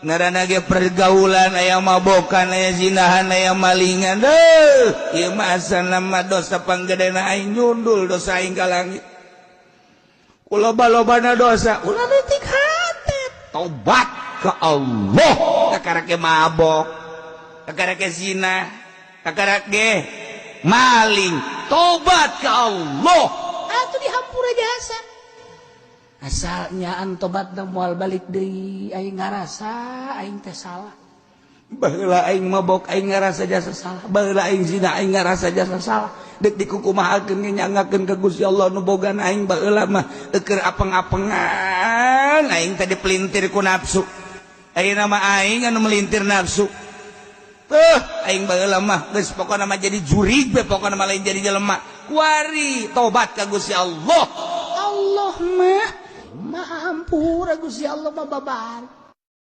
Ngaranna ge pergaulan, aya mabokan, aya zinahan, aya malingan. Deuh, ieu mah asana mah dosa panggedena aing, nyundul dosa aing ka langit. Loba-lobana dosa, ulah leutik hate, tobat ke Allah. Kakara ge mabok, kakara ge zina, kakara ge maling, tobat ke Allah atuh dihampura jasa. Asalnya tobat moal balik deui, aing ngarasa aing teh salah. Baheula aing mabok, aing ngarasa jasa salah. Baheula aing zina, aing ngarasa jasa salah. Dek dikukumahakeun ge nyangakeun ka Gusti Allah nu bogan aing. Baheula mah keur apeng-apengan, aing teh dipelintir ku nafsu. Ayeuna mah aing anu melintir nafsu. Tuh, aing baheula mah geus pokona mah jadi jurig be, pokona mah lain jadi jelema. Kuari tobat ka Gusti Allah. Allah mah Maha Hampura, Gusti Allah mah babar.